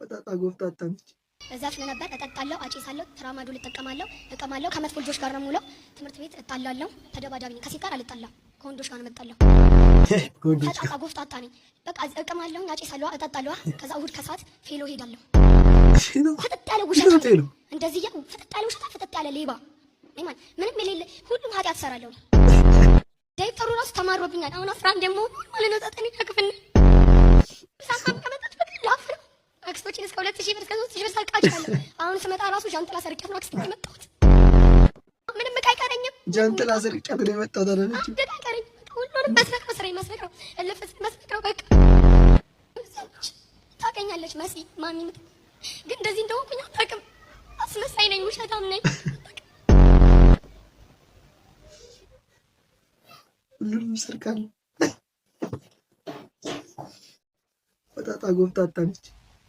ፈጣጣ ጎፍጣጣ ነች። እዘፍን ነበር፣ እጠጣለሁ፣ አጨሳለሁ፣ ትራማዶል እጠቀማለሁ፣ እቀማለሁ። ከመጥፎ ልጆች ጋር ነው የምውለው። ትምህርት ቤት እጣላለሁ፣ ተደባዳቢ ነኝ። ከሴት ጋር አልጣላም፣ ከወንዶች ጋር ነው የምጣላው። ከወንዶች ፈጣጣ ጎፍጣጣ ነኝ። በቃ እቅማለሁ፣ አጨሳለሁ፣ እጠጣለሁ። ከዛ እሑድ ከሰዓት ፌሎ ሄዳለሁ። ፍጥጥ ያለ ውሸት፣ እንደዚህ ያው ፍጥጥ ያለ ውሸት፣ ፍጥጥ ያለ ሌባ ነኝ ማለት ምንም የሌለ ሁሉም ኃጢአት እሰራለሁ። ዳይፐሩ ራሱ ተማሮብኛል። አሁን 11 ደግሞ ማለት ነው ዘጠነኛ ክፍል ነኝ። ሳሳም ከመጣች በቃ ላፍ ነው። አክስቶችን እስከ 2000 ብር እስከ 3000 ብር ሰርቃቸዋለሁ። አሁን ስመጣ ራሱ ዣንጥላ ሰርቄያት ነው አክስቴ የመጣሁት። ምንም ዕቃ አይቀረኝም። ጃንጥላ ሰርቄያት ነው የመጣሁት አላለችም። አንድ ዕቃ አይቀረኝም። በቃ ሁሉንም መስረቅ ነው ስራዬ፣ መስረቅ ነው፣ እልፍ ስል መስረቅ ነው። በቃ ታውቀኛለች መሲ ማሚ፣ ግን እንደዚህ እንደሆንኩኝ አታውቅም። አስመሳይ ነኝ፣ ውሸታም ነኝ። ሁሉንም ሰርቃለሁ። ፈጣጣ ጎፍጣጣ ነች።